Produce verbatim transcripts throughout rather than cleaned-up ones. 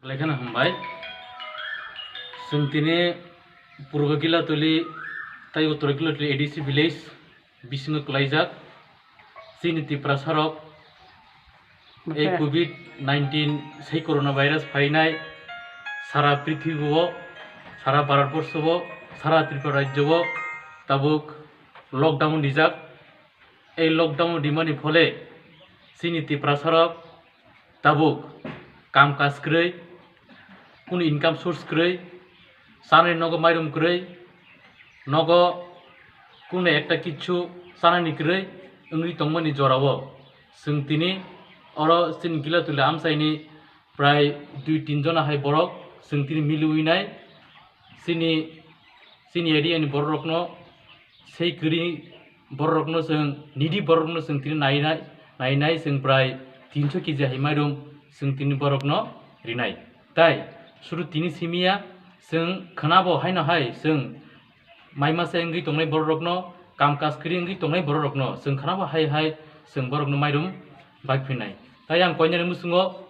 Kwlaikheno hambai. Chwng tini Purbo Gilatuli tei Uttor Gilatuli A D C village bisingo kwlaijak. Chini Tiprasarok ei covid nineteen sei coronavirus phainai sara prithibio, sara Bharatborshobo, sara Tripura rajyobo tabuk lockdown rijak. Ei lockdown rimani phole chini Tiprasarok tabuk kam kaj kwrwi, kunu income source kwrwi, chanani nogo mairum kwrwi, nogo kunu ekta kichu chanani kwrwi wngwi tongmani jorao chwng tini oro chini Gilatuli amchaini prai dui tin jona hai borok chwng tini miliwi nai. Chini, chini area ni borok rokno sei kwrwi borok rokno chwng needy borok rokno chwng tini nainai, nainai chwng prai tinso K G hai mairum chwng tini borok no rinai. Tai suru tini simiya chwng khwnabo haino hai chwng mai masa wngwi tongnai borok rokno, kam kaj kwrwi wngwi tongnai borok rokno chwng khwnabo hai hai chwng borok no mairum bai phinai. Tai ang koinani muchungo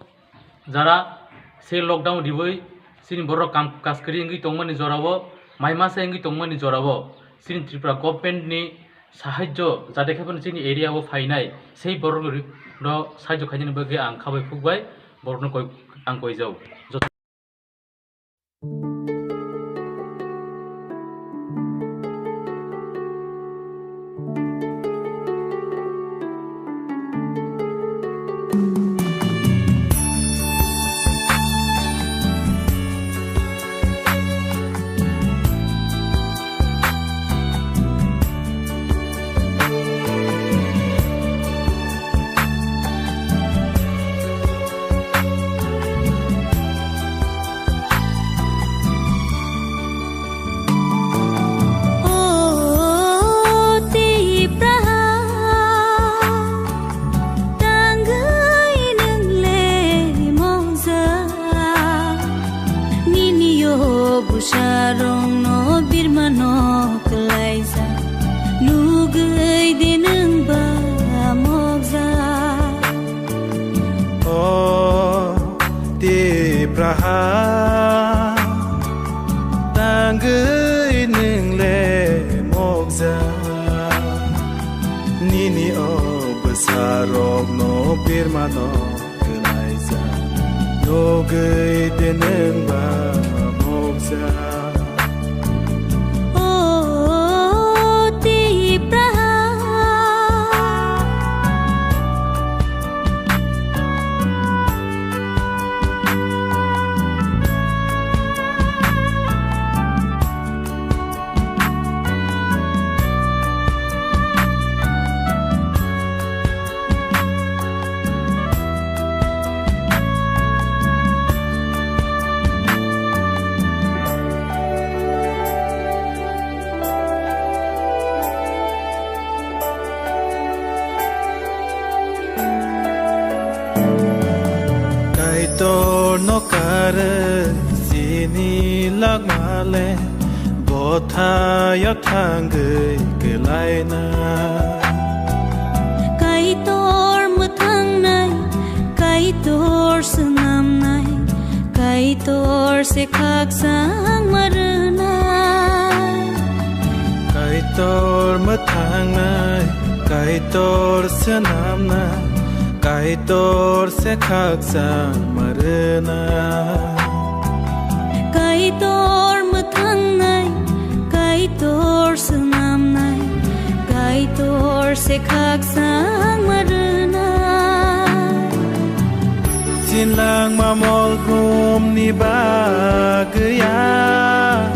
jara se lockdown riwi chini borok kam kaj kwrwi wngwi tongmani jorao, mai masa wngwi tongmani jorao chini Tripura government ni sahajjo jate khe phano chini area o phainai sei borok ri-, no sahajjo khainani bagwi ang khabai phukbai borok no koi, ang koijao. Joto O Tipraha, tangwi nwng le mokjak. Nini o bwsarokno birmano kwlaijak. Nugwi de nwng ba mokjak. O Tipraha, tangwi nwng le mokjak. Nini o bwsarokno birmano kwlaijak. Nugwi de nwng ba mokjak. O Tipraha. Kaitor no karwi chini langma le bothayo thangwi kwlaina. Kaitor mwthangnai, Kaitor swnamnai, Kaitor se khakchang ma rwnai. Kaitor mwthangnai, Kaitor swnamnai, Kaitor se khakchang ma rwnai. Kaitor mwthangnai, Kaitor swnamnai, Kaitor se khakchang ma rwnai. Chinlangma molgumni bagwi ya.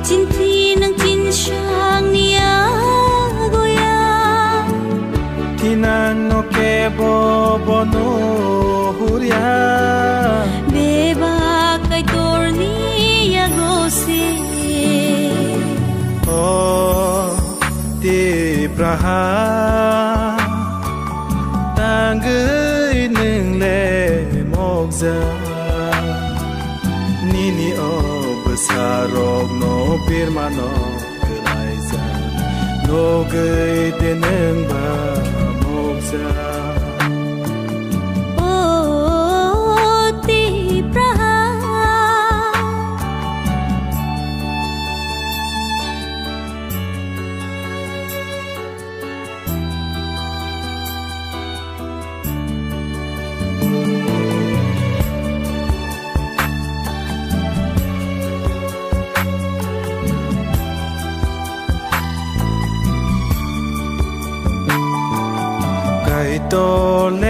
Chinthi nang chinsakni yago ya. Thinangno kebo bono hurya. Bebak Kaitorni yago se. O Tipraha, tangwi nwng le mokjak. Nini o bwsarokno birmano kwlaijak. Nugwi de nwng ba mokjak. O Tipraha.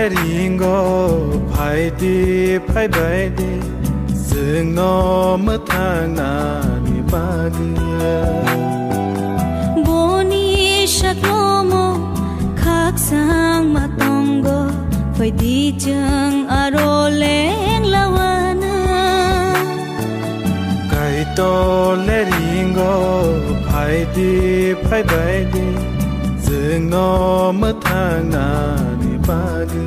Ringo phai di, phai bai di, chwngno mwthang nani bagwi. Boni saklomo khakchangma tongo, phai di chwng aro leng lawana. Kaitor le ringo, phai di, phai bai di, chwngno mwthang nani bagwi.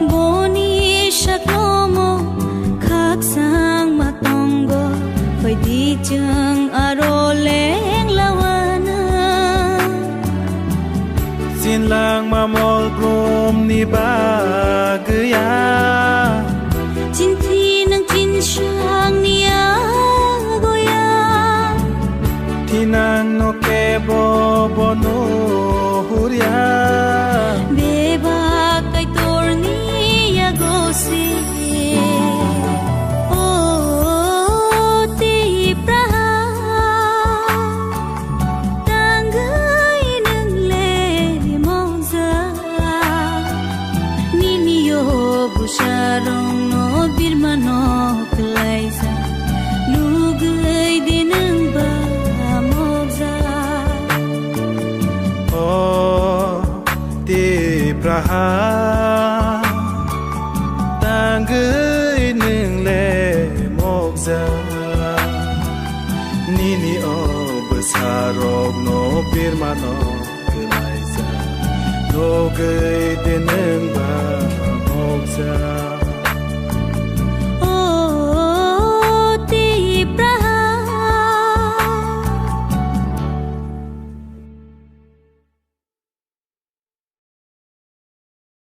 Boni saklomo khakchangma tongo, phai di chwng aro leng lawana. Chinlangma mol brumni bagwi ya. Chinthi nang chinsangni yago ya. Thinangno kebo bono hurya. Bebak Kaitorni yago se. O Tipraha, tangwi nwng le mokja. Nini o bwsarokno birmano kwlaijak, nugwi di nwng ba mokjak. O Tipraha, tangwi nwng le mokjak. Nini o bwsarokno birmano kwlaijak, nugwi di nwng ba